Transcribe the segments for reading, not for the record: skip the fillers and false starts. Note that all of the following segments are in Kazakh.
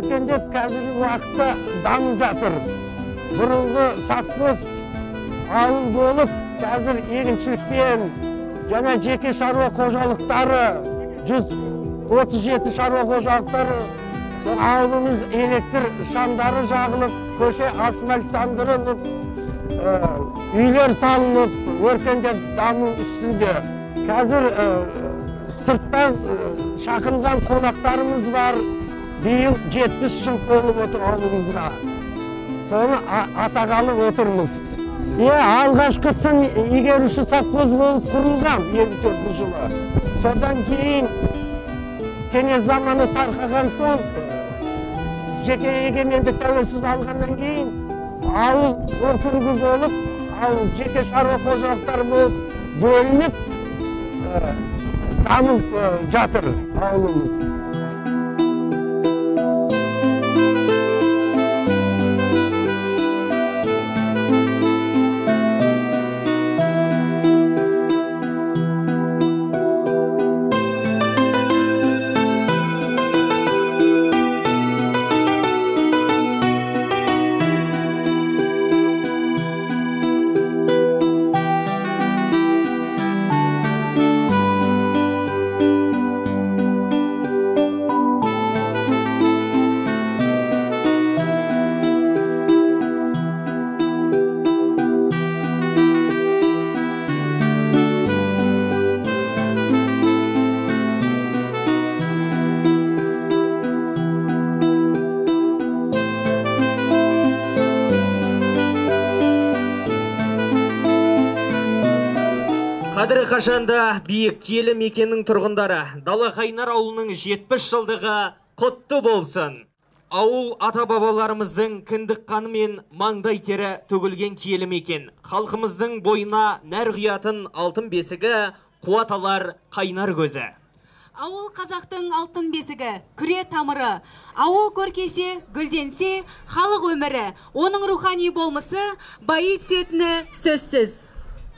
Өркендеп қазіргі уақытта дамып жатыр. Бұрынғы совхоз ауыл болып, қазір егіншілікпен және жеке шаруа қожалықтары 137 шаруа қожалықтары, сол ауылымыз электр шамдары жағылып, көше асфальттандырылып, үйлер салынып, өркендеп даму үстінде. Қазір сырттан шақырылған қонақтарымыз бар. Биыл 70 жыл толып отыр ауылымызға. Соны атағалы отырмыз. Алғашқы тың игеруші совхоз болып құрылған 54 жылы. Содан кейін кеңес заманы тарқаған соң, жеке егемендік тәуелсіз алғаннан кейін ауыл округі болып, ауыл жеке шаруа қожалықтары болып бөлініп дамып жатыр ауылымыз. Қадірі қашанда биік киелі мекеннің тұрғындары, Далақайнар ауылының 70 жылдығы құтты болсын. Ауыл ата-бабаларымыздың кіндік қаны мен маңдай тері төгілген киелі мекен. Халқымыздың бойына нәр құятын алтын бесігі, қуат алар қайнар көзі. Ауыл қазақтың алтын бесігі, күре тамыры. Ауыл көркейсе, гүлденсе, халық өмірі, оның рухани болмысы байи түсетіні сөзсіз.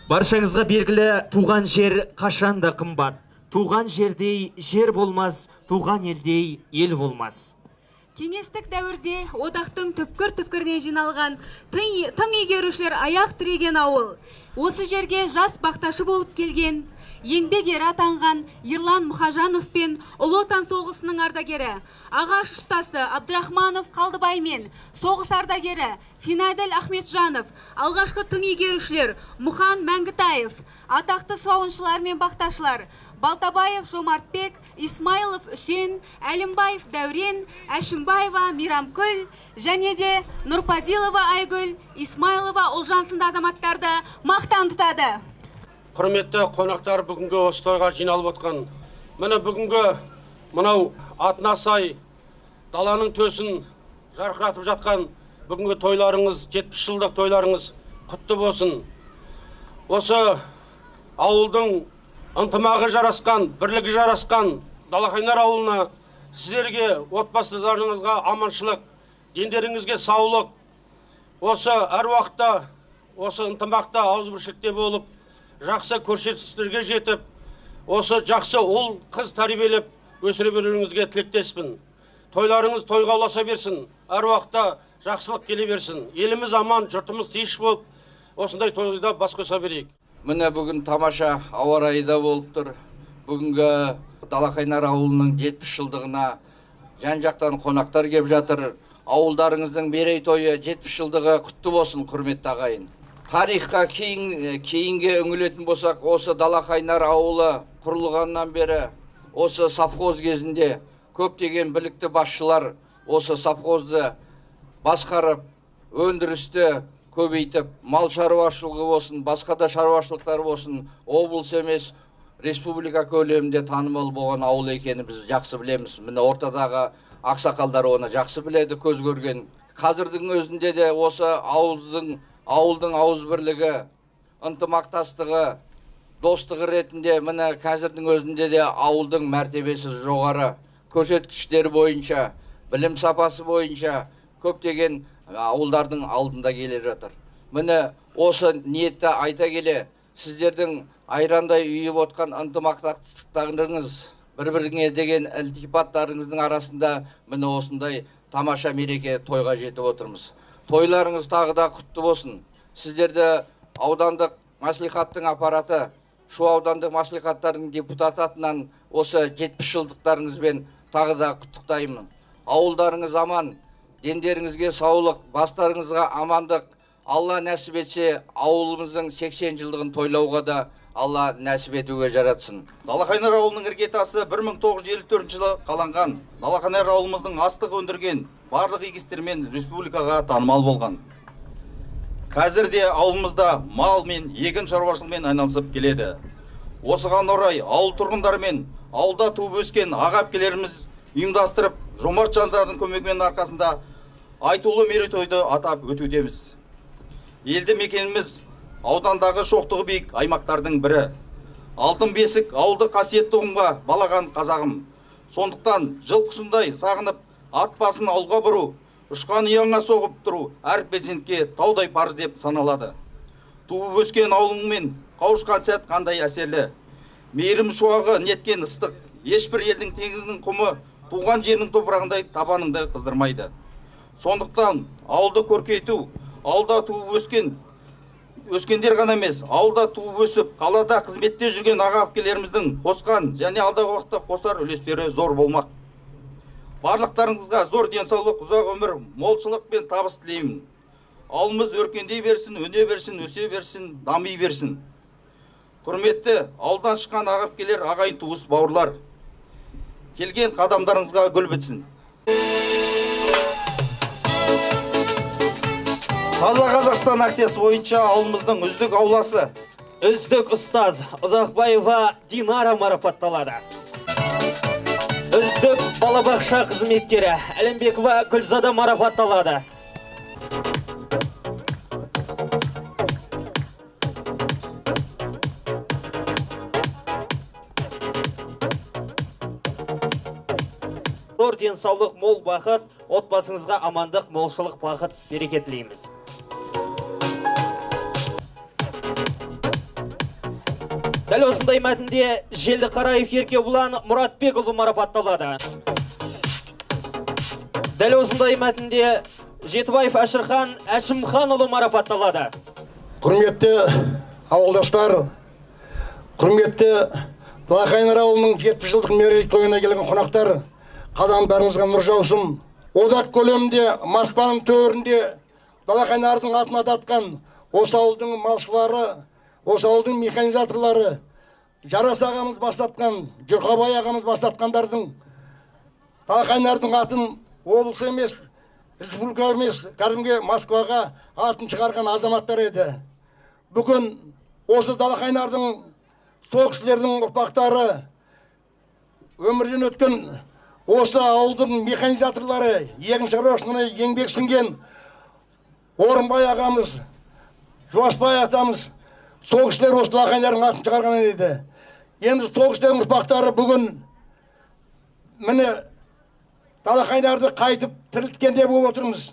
Баршаңызға белгілі, туған жер қашанда қымбат. Туған жердей жер болмас, туған елдей ел болмас. Кеңестік дәуірде одақтың түпкір-түпкірінен жиналған тың игерушілер аяқ тіреген ауыл. Осы жерге жас бақташы болып келген, еңбек ері атанған Ерлан Мұхажанов пен Ұлы Отан соғысының ардагері, ағаш ұстасы Абдрахманов Қалдыбай мен соғыс ардагері Финаділ Ахметжанов, алғашқы тың игерушілер Мұхан Мәңгітаев, атақты сауыншылар мен бақташылар Балтабаев Жомартбек, Исмайлов Үсен, Әлімбаев Дәурен, Әшімбаева Мирамкүл және де Нұрпазилова Айгүл, Исмайлова Ұлжан сынды азаматтарды мақтан тұтады. Құрметті қонақтар, бүгінгі осы тойға жиналып отқан. Міне бүгінгі мынау атына сай даланың төсін жарқыратып жатқан бүгінгі тойларыңыз, 70 жылдық тойларыңыз құтты болсын. Осы ауылдың ынтымағы жарасқан, бірлігі жарасқан Далақайнар ауылына сіздерге, отбасыларыңызға аманшылық, дендеріңізге саулық, осы әр уақытта осы ынтымақта, ауызбіршілікте болып, жақсы көрсеткіштерге жетіп, осы жақсы ұл қыз тәрбиелеп өсіре беруіңізге тілектеспін. Тойларыңыз тойға ұласа берсін, әр уақытта жақсылық келе берсін. Еліміз аман, жұртымыз тыныш болып, осындай тойда бас қоса берейік. Міне бүгін тамаша ауа райы да болып тұр. Бүгінгі Далақайнар ауылының 70 жылдығына жан-жақтан қонақтар кеп жатыр. Ауылдарыңыздың мерейтойы 70 жылдығы құтты болсын, құрметті ағайын. Тарихқа кейінге үңілетін болсақ, осы Далақайнар ауылы құрылғаннан бері, осы совхоз кезінде көптеген білікті басшылар осы совхозды басқарып, өндірісті көбейтіп, мал шаруашылығы болсын, басқа да шаруашылықтар болсын, облыс емес, республика көлемінде танымал болған ауыл екенін біз жақсы білеміз. Міне ортадағы ақсақалдар оны жақсы біледі, көз көрген. Қазірдің өзінде де осы ауылдың ауызбірлігі, ынтымақтастығы, достығы ретінде міне қазірдің өзінде де ауылдың мәртебесі жоғары, көрсеткіштері бойынша, білім сапасы бойынша көптеген ауылдардың алдында келе жатыр. Міне осы ниетті айта келе, сіздердің айрандай үйіп отқан ынтымақтастықтарыңыз, бір-біріңе деген ілтипаттарыңыздың арасында міне осындай тамаша мереке тойға жетіп отырмыз. Тойларыңыз тағы да құтты болсын. Сіздерді аудандық мәслихаттың аппараты, Шу аудандық мәслихаттардың депутаты атынан осы 70 жылдықтарыңызбен тағы да құттықтаймын. Ауылдарыңыз аман, дендеріңізге саулық, бастарыңызға амандық. Алла нәсіп етсе, ауылымыздың 80 жылдығын тойлауға да Алла нәсіп етуге жаратсын. Далақайнар ауылының іргетасы 1954 жылы қаланған. Далақайнар ауылымыздың астық өндірген барлық егістермен республикаға танымал болған. Қазір де ауылымызда мал мен егін шаруашылығымен айналысып келеді. Осыған орай ауыл тұрғындары мен ауылда туып өскен аға әпкелеріміз ұйымдастырып, жомарт жандардың көмегімен арқасында айтулы мерейтойды атап өтудеміз. Елді мекеніміз аудандағы шоқтығы биік аймақтардың бірі. Алтын бесік ауылды қасиетті ұғымға балаған қазағым. Сондықтан жыл құсындай сағынып, ат басын ауылға бұру, ұшқан ұяңа соғып тұру әр перзентке таудай парыз деп саналады. Туып өскен ауылыңмен қауышқан сәт қандай әсерлі. Мейірім шуағы неткен ыстық, ешбір елдің теңізінің құмы туған жерінің топырағындай табаныңды қыздырмайды. Сондықтан ауылды көркейту, ауылда туып өскендер ғана емес, ауылда туып өсіп, қалада қызметте жүрген аға әпкелеріміздің қосқан және алдағы уақытта қосар үлестері зор болмақ. Барлықтарыңызға зор денсаулық, ұзақ өмір, молшылық пен табыс тілеймін. Ауылымыз өркендей берсін, өне берсін, өсе берсін, дами берсін. Құрметті ауылдан шыққан аға әпкелер, ағайын туыс, бауырлар, келген қадамдарыңызға гүл бітсін. Таза Қазақстан акциясы бойынша ауылымыздың үздік ауласы, үздік ұстаз Ұзақбаева Динара марапатталады. Үздік балабақша қызметкері Әлімбекова Гүлзада марапатталады. Зор денсаулық, мол бақыт, отбасыңызға амандық, молшылық, бақыт, береке тілейміз. Дәл осындай мәтінде Желдіқараев Еркебұлан Мұратбекұлы марапатталады. Дәл осындай мәтінде Жетібаев Әшірхан Әшімханұлы марапатталады. Құрметті ауылдастар, құрметті Далақайнар ауылының 70 жылдық мерейтойына келген қонақтар, қадамдарыңызға нұр жаусын. Одақ көлемінде Москваның төрінде Далақайнардың атын ататқан осы ауылдың малшылары, осы ауылдың механизаторлары, Жарас ағамыз бастатқан, Жұрқабай ағамыз бастатқандардың Далақайнардың атын облыс емес, республика емес, кәдімгі Москваға атын шығарған азаматтар еді. Бүгін осы Далақайнардың сол кісілердің ұрпақтары, өмірден өткен осы ауылдың механизаторлары, егін шаруашылығына еңбек сіңген Орынбай ағамыз, Жуасбай атамыз, сол кісілер осы Далақайнардың атын шығарған еді. Енді сол кісілердің ұрпақтары бүгін міне Далақайнарды қайтып тірілткендей болып отырмыз.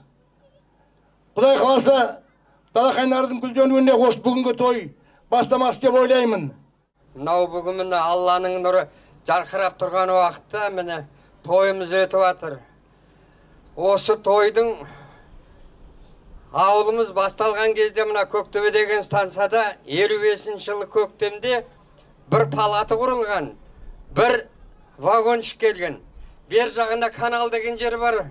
Құдай қаласа, Далақайнардың гүлденуіне осы бүгінгі той бастамасы деп ойлаймын. Мынау бүгін міне Алланың нұры жарқырап тұрған уақытта міне тойымыз өтіп жатыр. Осы тойдың ауылымыз басталған кезде мына Көктөбе деген станцияда 55 жылы көктемде бір палата құрылған, бір вагоншық келген. Бер жағында канал деген жер бар,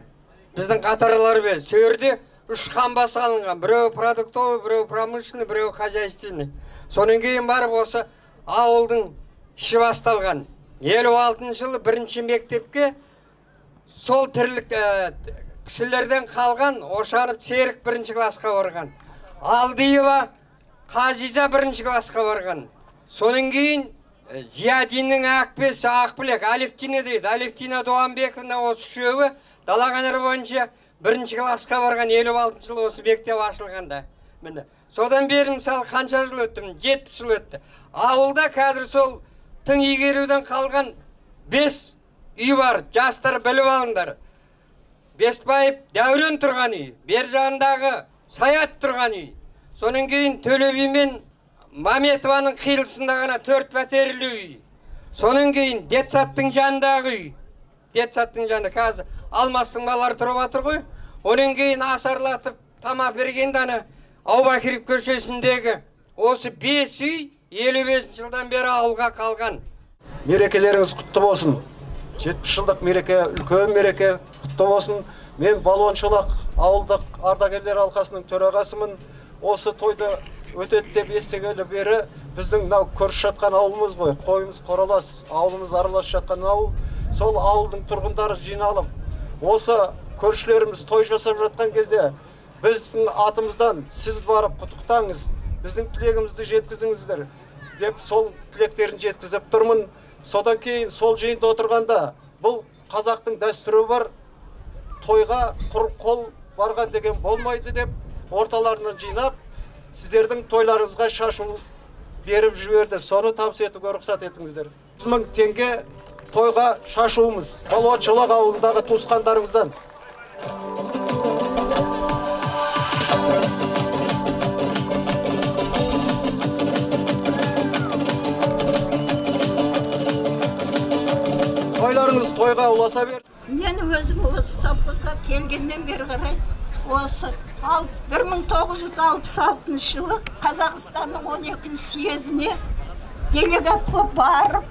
біздің қатарлар бер. Сол жерде 3 қамба салынған, біреуі продуктовый, біреуі промышленный, біреуі хозяйственный. Содан кейін барып осы ауылдың іші басталған. 56 жылы бірінші мектепке сол тірлік кісілерден қалған Ошанов Серік бірінші классқа барған. Алдиева Қазиза бірінші классқа барған. Содан кейін Зиядиннің әкпесі Ақбілек, Алевтина дейді. Алевтина Дуанбековна осы үшеуі Далақайнар бойынша бірінші классқа барған 56 жылы осы мектеп ашылғанда. Міне. Содан бері мысалы қанша жыл өтті? 70 жыл өтті. Ауылда қазір сол тың игеруден қалған 5 үй бар. Жастар біліп алыңдар. Бесбаев Дәурен тұрған үй, бер жағындағы Саят тұрған үй. Содан кейін Төлеби мен Маметованың қиылысында ғана 4 пәтерлі үй. Содан кейін детсадтың жанындағы үй. Детсадтың жанында қазір Алмастың балалары тұрып жатыр ғой. Онан кейін асарлатып тамақ бергенде ана Аубакиров көшесіндегі осы 5 үй 55 жылдан бері ауылға қалған. Мерекелеріңіз құтты болсын. 70 жылдық мереке, үлкен мереке, құтты болсын. Мен Балуан Шолақ ауылдық ардагерлер алқасының төрағасымын. Осы тойды өтеді деп естігелі бері біздің мынау көрші жатқан ауылымыз ғой, қойымыз қоралас, ауылымыз аралас жатқан ауыл. Сол ауылдың тұрғындары жиналып, осы көршілеріміз той жасап жатқан кезде біздің атымыздан сіз барып құттықтаңыз, біздің тілегімізді жеткізіңіздер деп сол тілектерін жеткізіп тұрмын. Содан кейін сол жиында отырғанда бұл қазақтың дәстүрі бар, тойға құр қол барған деген болмайды деп орталарынан жинап, сіздердің тойларыңызға шашу беріп жіберді. Соны табыс етуге рұқсат етіңіздер. 100 000 теңге тойға шашуымыз Балуан Шолақ ауылындағы туысқандарыңыздан. Тойларыңыз тойға ұласа берсін. Мен өзім осы совхозға келгеннен бері қарай осы 1966 жылы Қазақстанның 12 съезіне делегат болып барып,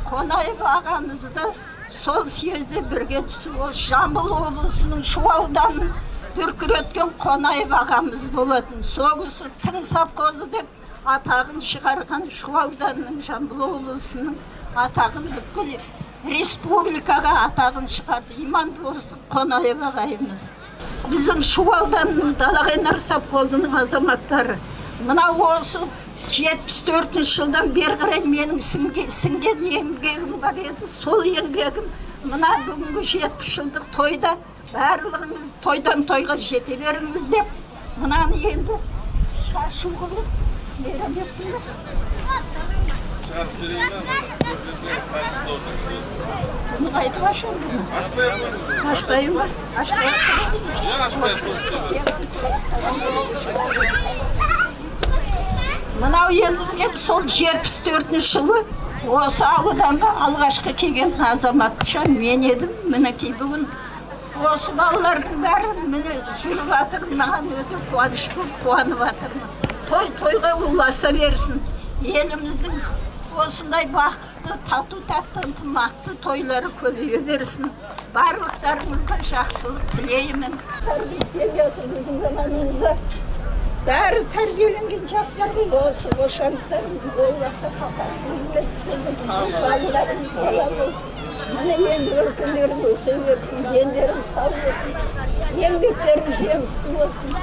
Қонаев ағамызды сол съезде бірге түсіп, осы Жамбыл облысының Шу ауданын дүркіреткен Қонаев ағамыз болатын. Сол кісі тың совхозы деп атағын шығарған Шу ауданының, Жамбыл облысының атағын бүткіл республикаға атағын шығарды. Иманды болсын Қонаев ағайымыз. Біздің Шу ауданының Далақайнар совхозының азаматтары. Мына осы 74 жылдан бері қарай менің сіңген еңбегім бар еді. Сол еңбегім мына бүгінгі 70 жылдық тойда барлығыңыз тойдан тойға жете беріңіз деп мынаны енді шашу қылып мейрам етсіндер. Бұны қайтып ашамын бұны? Ашпайын ба? Ашпайын. Мынау енді мен сол 74 жылы осы ауданға алғашқы келген азаматша мен едім. Мінекей бүгін осы балалардың бәрі міне жүріп жатыр. Маған өте қуаныш болып қуанып жатырмын. Той тойға ұласа берсін. Еліміздің осындай бақытты, тату тәтті, ынтымақты тойлары көбейе берсін. Барлықтарыңызға жақсылық тілеймін. Тәрбие семьясы біздің заманымызда бәрі тәрбиеленген жастар ғой. Осы Бошановтар ол уақытта папасы қызмет істеген, балаларымыз бала болды. Міне енді өркендерің өсе берсін, дендерің сау болсын, еңбектерің жемісті болсын.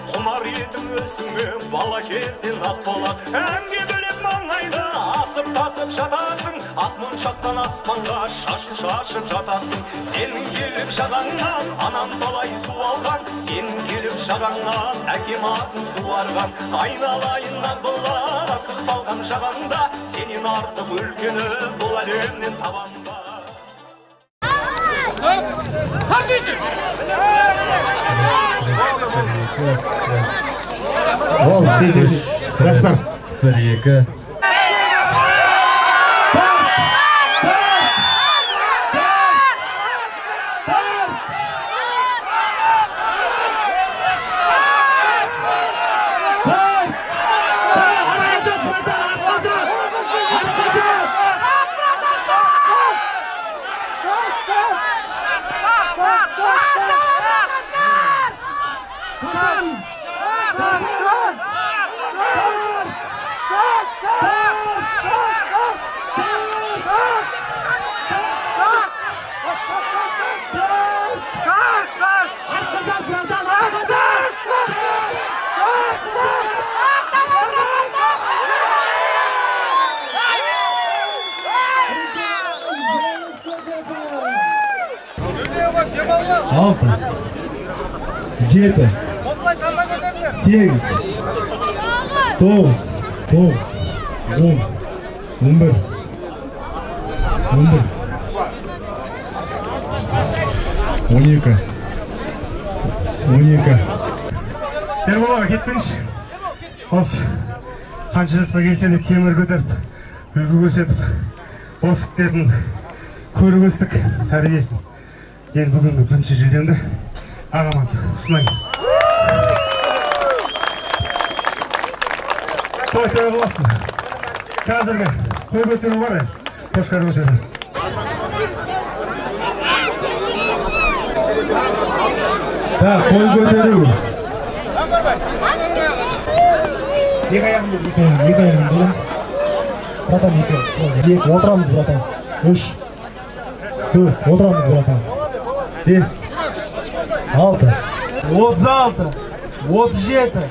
Құмар едім өзіңе бала кезден ақ болақ, әнге бөлеп маңайда асып тасып жатасың, ақ моншақтан аспанға шашу шашып жатасың. Сенің келіп жағаңнан анам талай су алған, сенің келіп жағаңнан әкем атын суарған. Айналайын ақ бұлақ асып салған жағаңда, сенен артық үлкені бұл әлемнен табам ба? Жастар. 1, 2. 6, 7, 8, 9, 9, 10, 11, 11, 12, 12. Ербол аға, кетпеңізші. Осы қанша жасқа келсе де темір көтеріп, үлгі көрсетіп, осы кісілердің көріп өстік тәрбиесін. Енді бүгінгі бірінші жүлдемді ағама ұсынайын. Той той болсын. Қазіргі қой көтеру бар, қошқар көтеру. Так, қой көтеру. Екі аяғымды, екі аяғымды береміз. Братан, екі, екі, отырамыз, братан. 3, 4, отырамыз, братан. 5, 6, 36, 37,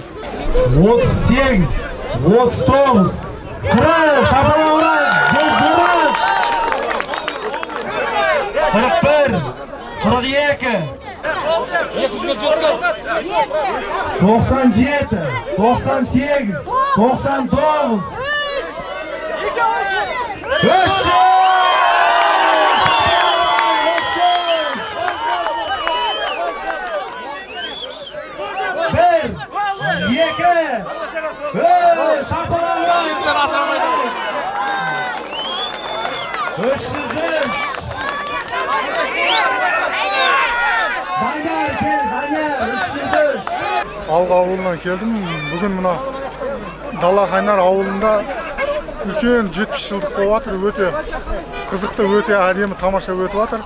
38, 39, 40, шапалақ ұрайық, 140, 41, 42, 97, 98, 99, 300! 1, 2, 3, шапалақ ұрайық! 303! Данияр, кел, Данияр, 303! Алға ауылынан келдім. Бүгін мына Далақайнар ауылында үлкен 70 жылдық болып жатыр. Өте қызықты, өте әдемі тамаша өтіп жатыр.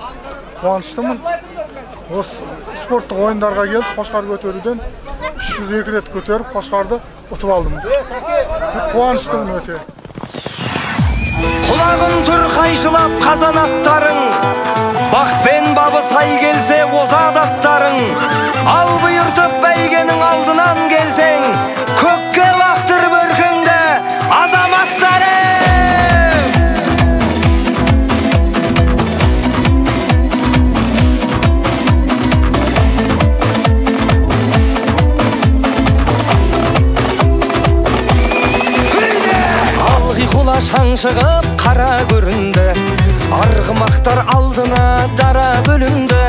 Қуаныштымын. Осы спорттық ойындарға келіп, қошқар көтеруден 302 рет көтеріп, қошқарды ұтып алдым. Қуаныштымын өте. Құлағын түр қайшылап қазан аттарың, бақ пен бабы сай келсе озат аттарың, ал бұйыртып бәйгенің алдынан келсең, көкке лақтырып өркіңді азаматтарым! Алғи құла шаң шығып қара көрінді, арғымақтар алдына дара бөлінді.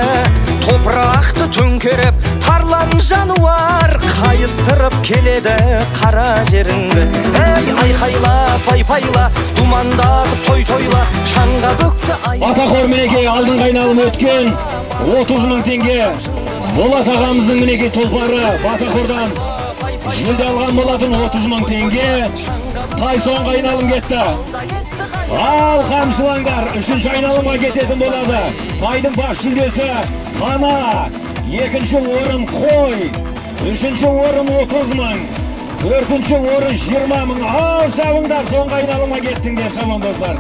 Топырақты төңкеріп тарлан жануар қайыстырып келеді қара жеріңді. Әй айқайла пайпайла думандатып той тойла шаңға бөкті ай. Атақор мінекей алдыңғы айналым өткен 30 мың теңге. Болат ағамыздың мінекей тұлпары Батақордан жүлде алған болатын 30 мың теңге. Тай соңғы айналым кетті. Ал қамшылаңдар, үшінші айналымға кететін болады. Тайдың бас жүлдесі тана, екінші орын қой, үшінші орын 30 мың, төртінші орын 20 мың. Ал шабыңдар, соңғы айналымға кеттіңдер, шабандоздар.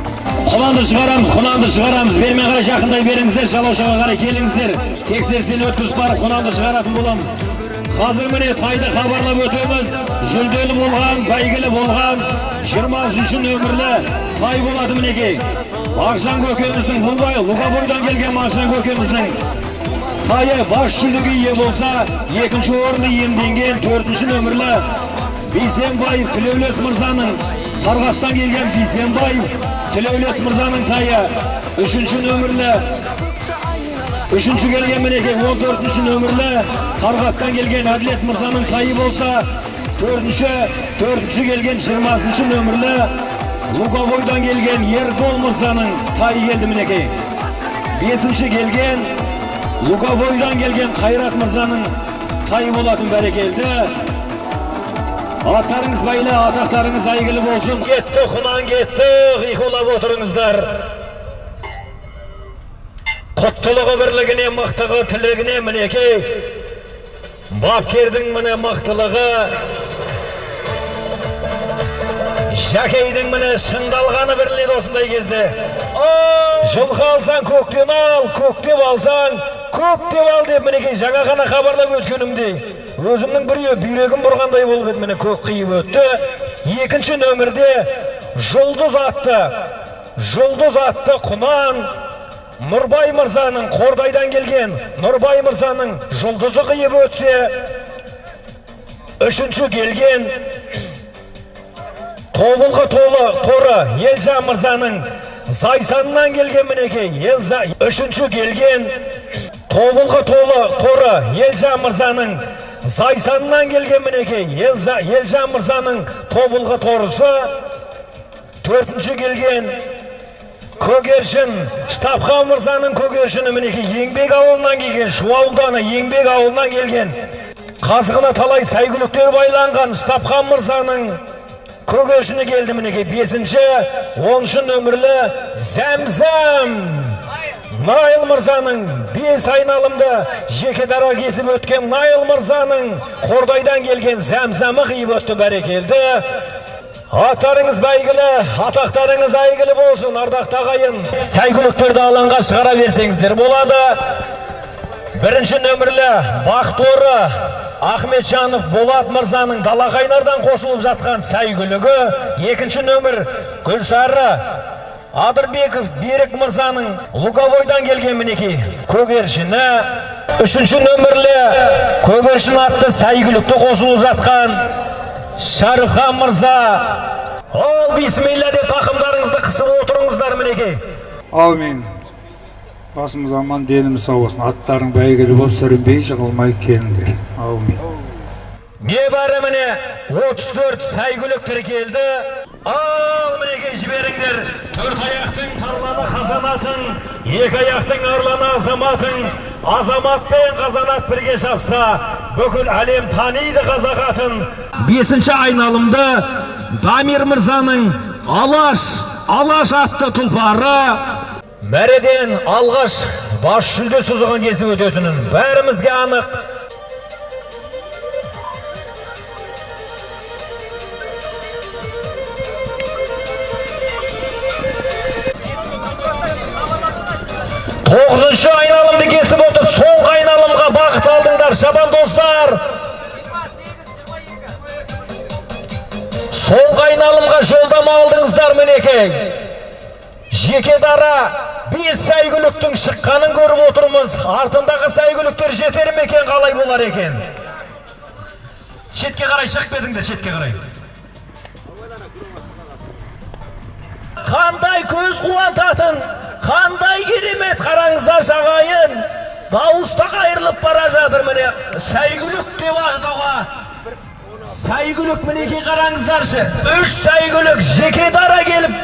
Құланды шығарамыз, құланды шығарамыз. Бермен қарай жақындай беріңіздер, жалаушаға қарай келіңіздер. Тексерістен өткізіп барып құланды шығаратын боламыз. Қазір міне тайды хабарлап өтеміз. Жүлделі болған, бәйгілі болған 23 нөмірлі тай болады мінекей. Мағжан көкеміздің, Луговойдан келген Мағжан көкеміздің тайы бас жүлдеге ие болса, екінші орынды иемденген 4 нөмірлі Бейсенбаев Тілеулес мырзаның, Қарғаттан келген Бейсенбаев Тілеулес мырзаның тайы 3 нөмірлі. Үшінші келген мінекей 14 нөмірлі Қарғаттан келген Әділет мырзаның тайы болса, Төртінші келген 20-шы нөмірлі Луговойдан келген Ербол мырзаның тайы келді мінекей. 5-ші келген Луговойдан келген Қайрат мырзаның тайы болатын, бәрекелді. Аттарыңыз байлы, атақтарыңыз әйгілі болсын. Кетті, құнан кетті, қиқулап отырыңыздар. Құттылығы бірлігіне, мықтығы тілігіне мінекей. Бапкердің міне мықтылығы, Жәкейдің міне шыңдалғаны бірледі осындай кезде. Жылқы алсаң көктен ал, көктеп алсаң көптеп ал деп мінекей жаңа ғана хабарлап өткенімдей, өзімнің бір бүйрегім бұрғандай болып еді, міне көк қиып өтті. 2-ші нөмірде Жұлдыз атты құнан Нұрбай мырзаның, Қордайдан келген Нұрбай мырзаның жұлдызы қиып өтсе, 3-ші келген Тобылғы торы Елжан мырзаның Зайсаннан келген мінекей 3-ші келген Тобылғы торы Елжан мырзаның Зайсаннан келген мінекей Елжан мырзаның тобылғы торысы. 4-ші келген Көгершін Штабхан мырзаның көгершіні мінекей Еңбек ауылынан келген, Шу ауданы Еңбек ауылынан келген, қазығына талай сәйгүліктер байланған Штабхан мырзаның көгершіні келді мінекей. 5-ші 10-шы нөмірлі Зәмзәм Найл мырзаның 5 айналымды жеке дара кесіп өткен Найл мырзаның Қордайдан келген Зәмзәмі қиып өтті, бәрекелді. Аттарыңыз бәйгілі, атақтарыңыз әйгілі болсын, ардақты ағайын. Сәйгүліктерді алаңға шығара берсеңіздер болады. 1-ші нөмірлі Бақторы Ахметжанов Болат мырзаның Далақайнардан қосылып жатқан сәйгүлігі. 2-ші нөмір Гүлсары Адырбеков Берік мырзаның Луговойдан келген мінекей көгершіні. 3-ші нөмірлі көгершін атты сәйгүлікті қосылып жатқан Шәріпхан мырза. Ал бисмилла деп тақымдарыңызды қысып отырыңыздар мінекей. Аумин. Басымыз аман, деніміз сау болсын. Аттарың бәйгелі болып, сүрінбей, жығылмай келіңдер. Аумин. Небәрі міне 34 сәйгүлік тіркелді. Ал мінекей жіберіңдер. 4 аяқтың тарланы қазанатын, 2 аяқтың арланы азаматын. Азамат пен қазанат бірге шапса, бүкіл әлем таниды қазақ атын. 5-ші айналымды Дамир мырзаның Алаш атты тұлпары мәреден алғаш бас жүлде сызығын кесіп өтетінін бәрімізге анық. Тоғызыншы айналымды кесіп өтіп, соңғы айналымға бағыт алдыңдар, шабандоздар. Соңғы айналымға жолдама алдыңыздар мінекей. Жеке дара 5 сәйгүліктің шыққанын көріп отырмыз. Артындағы сәйгүліктер жетер ме екен, қалай болар екен? Шетке қарай шығып кетіңдер, шетке қарай. Қандай көз қуантатын, қандай керемет, қараңыздар ағайын. Дауыс та қайырылып бара жатыр міне. Сәйгүлік деп атауға. Сәйгүлік мінекей қараңыздаршы. 3 сәйгүлік жеке дара келіп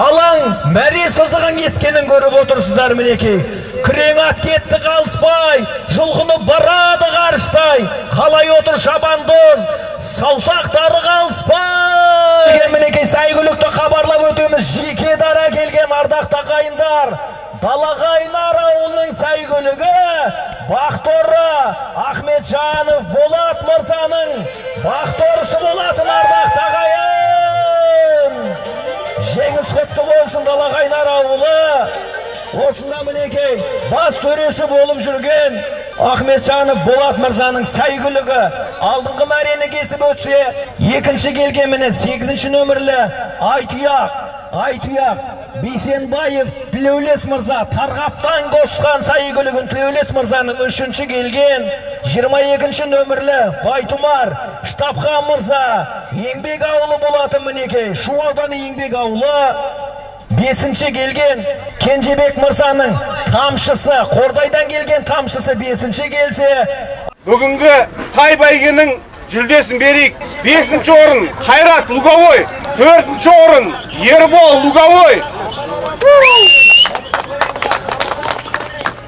алаң мәре сызығын кескенін көріп отырсыздар мінекей. Күрең ат кетті қалыспай, жұлқынып барады қарыштай. Қалай отыр шабандоз, саусақтары қалыспай. Мінекей сәйгүлікті хабарлап өтеміз. Жеке дара келген ардақты ағайындар, Далақайнар ауылының сәйгүлігі Бақторы Ахметжанов Болат мырзаның бақторысы болатын ардақты ағайын. Жеңіс құтты болсын Далақайнар ауылы. Осында мінекей бас төресі болып жүрген Ахметжанов Болат мырзаның сәйгүлігі алдыңғы мәрені кесіп өтсе, екінші келген міне 8-ші нөмірлі Айтұяқ Бейсенбаев Тілеулес мырза Тарғаптан қосқан сәйгүлігін Тілеулес мырзаның 3-ші келген 22-ші нөмірлі Байтұмар Штабхан мырза Еңбек ауылы болатын мінекей, Шу ауданы Еңбек ауылы. 5-ші келген Кенжебек мырзаның тамшысы, Қордайдан келген тамшысы 5-ші келсе. Бүгінгі тай бәйгенің жүлдесін берейік. 5-ші орын Қайрат Луговой, 4-ші орын Ербол Луговой.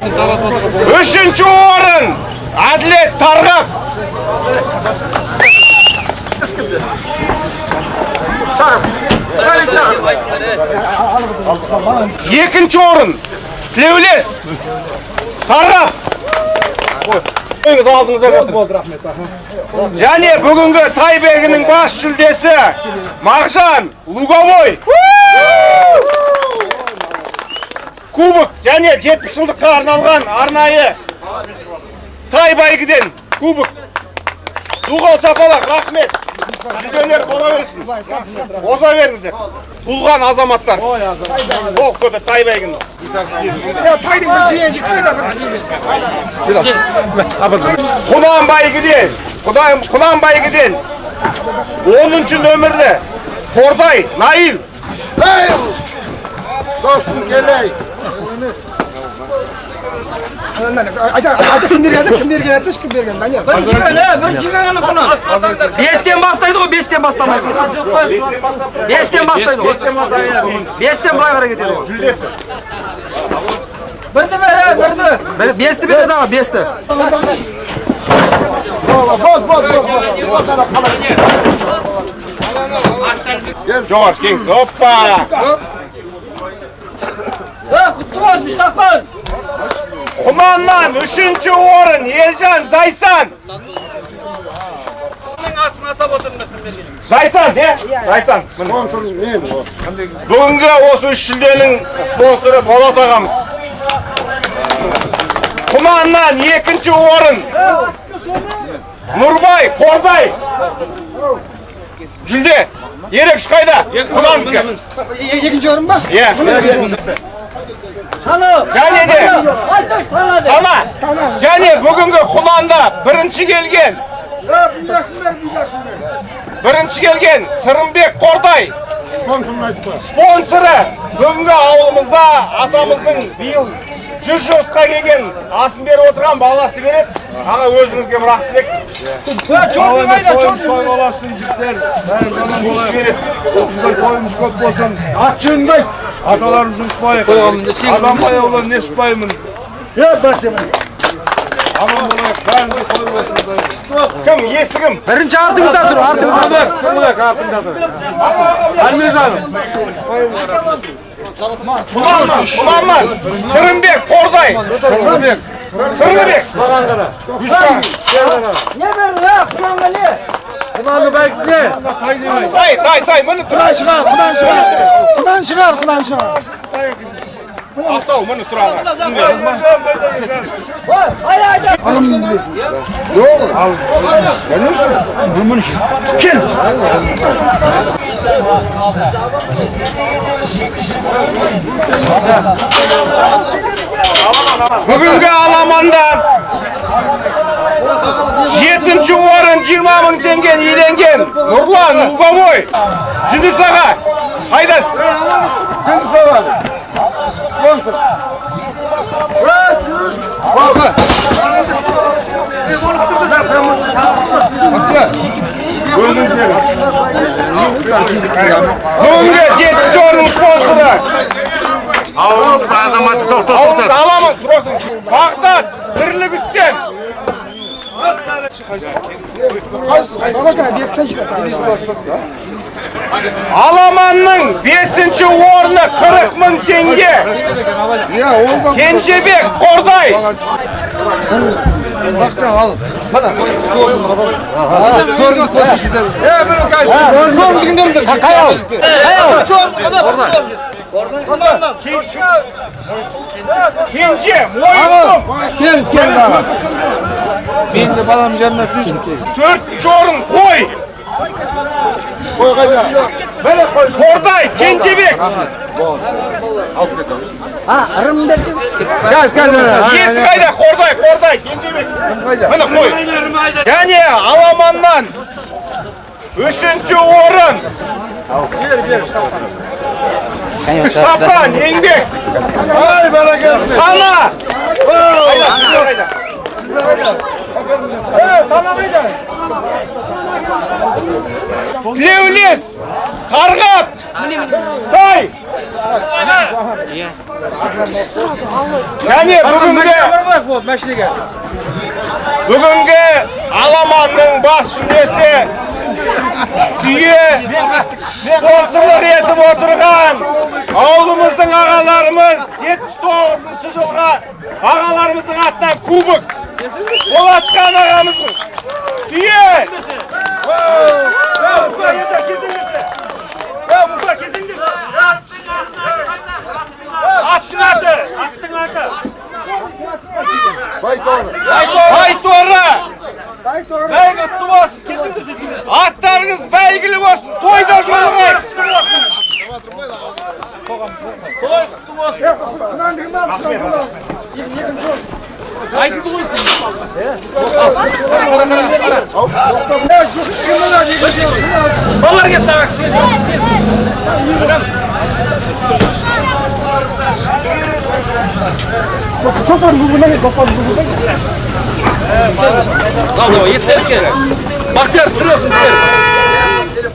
3-ші орын Әділет Тарғап. 2-ші орын Тілеулес Тарғап. Алдыңызда жатыр. Және бүгінгі тай бәйгенің бас жүлдесі Мағжан Луговой. Кубок және 70 жылдыққа арналған арнайы тай бәйгеден кубок. Дуғал шапалақ, рахмет. Жүлделер бола берсін. Оза беріңіздер. Туылған азаматтар. Толық көтер тай бәйгені. Тайдың бірінші енші, тайда бірінші. Құнан бәйгеден, Құнан бәйгеден 10-шы нөмірлі Қордай Наил. Наил! Достым, келей. Кім берген, кім берген, айтсайшы, кім берген? Бірінші ғана құнан. 5-тен бастайды ғой, 5-тен бастамайды. 5-тен бастайды ғой. 5-тен былай қарай кетеді ғой. Жүлдесі. Бірді бер, бірді. 5-ті береді аға, 5-ті. Бол, бол, бол. Жоғары кеңіз, оппа! Құтты болсын, Іштақпан! Құнаннан 3-ші орын Елжан Зайсан. Зайсан, не? Зайсан. Спонсор мен осы. Бүгінгі осы 3 жүлденің спонсоры Болат ағамыз. Құнаннан 2-ші орын Нұрбай Қордай. Жүлде. Ерекш қайда? Құнандікі. 2-ші орын ба? Иә. Және де Тана. Және бүгінгі Құнанда бірінші келген. Бірінші келген Сырымбек Қордай. Спонсоры бүгінгі ауылымызда атамыздың биыл 100 жасқа келген асын беріп отырған баласы береді. Аға, өзіңізге бір ақ тілек. Той боласың, жігіттер. Бәріміз аман болайық. Осындай тойымыз көп болсын. Ат жөнін айт. Аталарымызды ұмытпайық. Адамбай ауылы Несіпбаймын. Аман болайық, бәрімізге той болсын. Кім, есі кім? Бірінші артыңызда тұр, артыңызда. Кім артыңызда тұр? Әлмежанов. Құнаннан, Сырымбек Қордай. Сырымбек. Сырымбек. Маған қара. Не берді, құнанға не? Құнанды бәйгісіне. Тай, тай, тай, міне Құнан шығар, құнан шығар. Құнан шығар, құнан шығар. Астау, міне тұр аға. Кел. Бүгінгі аламанда 7-ші орын 20 мың теңгені иеленген Нұрлан Луговой. Жүніс аға, қайдасыз? Жүніс аға, спонсор. Бүгінгі 7-ші орынның спонсоры. Ауылымыз азаматы тоқтат. Ауылымыз аламыз, Бағдат, Бірлік үстем. Аламанның 5-ші орны 40 мың теңге. Кенжебек Қордай. Кенже, мойынқұм. Келіңіз, келіңіз аға. Мен де балам жанына түсін. 4-ші орын қой. Қой қайда? Қордай, Кенжебек. Есі қайда? Қордай, Қордай, Кенжебек. Міне қой. Және аламаннан 3-ші орын. Шапан, Еңбек. Ай, бәрекелді. Қана. Қайда, қайда? Тілеулес, Қарғап, Тай. Және бүгінгі аламанның бас жүлдесі түйе спонсорлық етіп отырған ауылымыздың ағаларымыз 79 жылға ағаларымыздың атынан кубок Болатқан ағамыздың түйе. Аттың аты, аттың аты. Байторы. Бәйгі құтты болсын, кесіңдер. Аттарыңыз бәйгілі болсын, тойда жолығайық. Той құтты болсын. Айтылды ғой. Балалар келсін, аға. Бақтияр, түсіресің, түсір.